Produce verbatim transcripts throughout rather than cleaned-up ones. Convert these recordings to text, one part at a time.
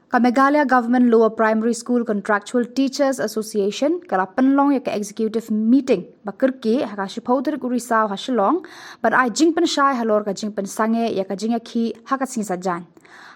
Ka Meghalaya Government Lower Primary School Contractual Teachers Association ka la pynlong ïa ka executive meeting ba kyrkieh ha ka shiphew tarik u Risaw ha Shillong, ban ai jingpynshai halor ka jingpynsangeh ïa ka jingïakhih ha ka sngi Saitjaiñ.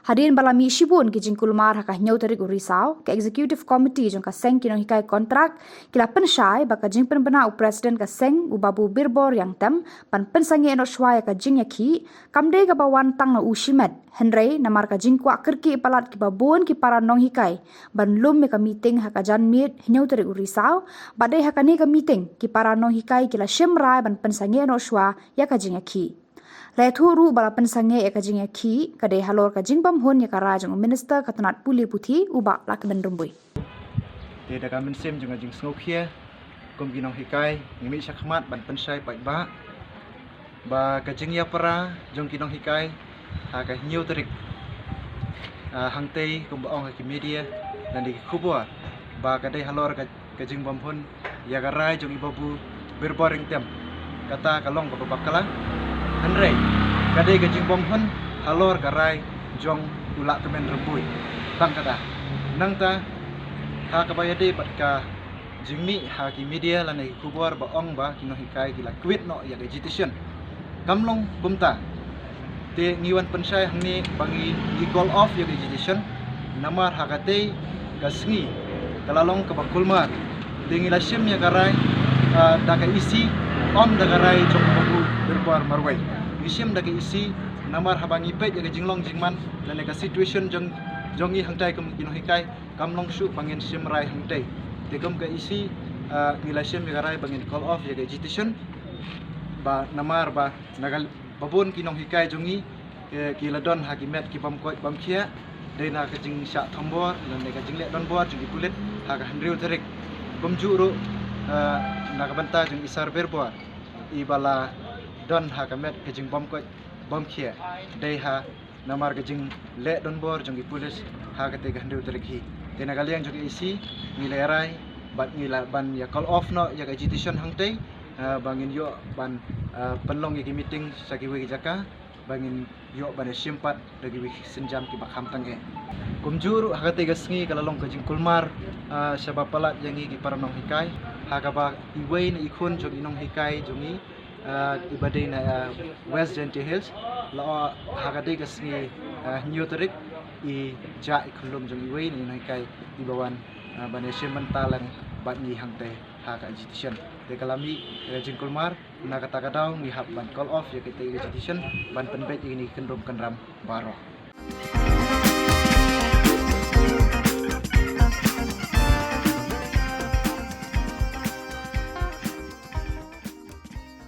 Hadien ba la mih shibun ki jingkulmar ha ka hynñiew tarik u Risaw, ka executive committee jong ka seng ki nonghikai kontrak ki la pynshai ba ka jingpynbna u president ka seng u Babu Birbor Riangtem ban pynsangeh noh shuwa ïa ka jingïakhih kam dei kaba wan tang na u shimet, hynrei namar ka jingkwah kyrkieh palat kiba bun ki para nonghikai ban lum ïa ka meeting ha ka janmiet hynñiew tarik u Risaw, ba dei ha kane ka meeting ki para nonghikai ki la shim rai ban pynsangeh noh shuwa ïa ka jingïakhih. La ïathuh ruh ba la pynsangeh ïa ka jingïakhih ka dei halor ka jingbymhun ïa ka rai jong u Minister ka tnat pule puthi u Bah Lahkmen Rymbui. Te da ka mynsiem jong ka jingsngewkhia, kum ki nonghikai ngi mih shakhmat ban pynshai paidbah ba ka jingïapra jong ki nonghikai ha ka hynñiew tarik, ah, hangtei kumba ong ha ki media lane ki khubor ba ka dei halor ka, ka jingbymhun ïa ka rai jong i Babu Birbor Riangtem. Kata ka long kaba bakla. Hynrei ka dei ka jingbymhun halor ka rai jong u Lahkmen Rymbui. Tang kata. Nangta ha kaba ïadei bad ka jingmih ha ki media lane ki khubor ba ong ba ki nonghikai ki la quit noh ïa ka agitation. Kam long kumta. Te ngi wan pynshai hangne ba ngi, ngi call off ïa ka agitation. Namar ha katei ka sngi ka la long kaba kulmar. Te ngi la shim ïa ka rai, ah, da ka E C, ym da ka rai jong u Babu Birbor marwei. Ngi shim da ka E C namar haba ngi peit ïa ka jinglong jingman lane ka situation jong, jong ngi hangtai kum ki nonghikai, kam long shuh ba ngin shim rai hangtei. Te kum ka E C, ah, ngi la shim ïa ka rai ba ngin call off ïa ka agitation. Ba namar ba na ka, ba bun ki nonghikai jong ngi, eh, ki la don ha ki met ki bym koit bym khiah. Dei na ka jingshah thombor lane ka jingleh donbor jong ki pulit ha ka hynriew tarik. Kumjuh ruh, eh, na ka bynta jong i Sir Birbor, i ba la don ha ka met ka jingbym koit bym khiah. Dei ha namar ka jingleh donbor jong ki pulit ha katei ka hynriew tarik hi. Te na ka liang jong ka E C ngi la rai bad ngi la ban ïa call off noh ïa ka agitation hangtei, ah, ba ngin ïoh ban, ah, pynlong ïa ki meeting sha kiwei ki jaka, ba ngin ïoh ban ïa shim pat da kiwei ki sienjam kiba kham tang eh. Kumjuh ruh ha katei ka sngi ka la long ka jingkulmar, ah, shaba palat ïa ngi ki para nonghikai, ha kaba iwei na i khun jong i nonghikai jong ngi, ah, iba dei na, ah, West Jaintia Hills, la, ah, ha katei ka sngi, ah, hynñiew tarik, i jah i khunlung jong iwei na i nonghikai iba wan, ah, ban ïa shim bynta lang bad ngi hangtei ha ka agitation. Te ka la mih ka jingkulmar, na kata ka daw ngi hap ban call off ïa katei ka agitation ban pynbeit ïa kine ki kyndrum kynram baroh.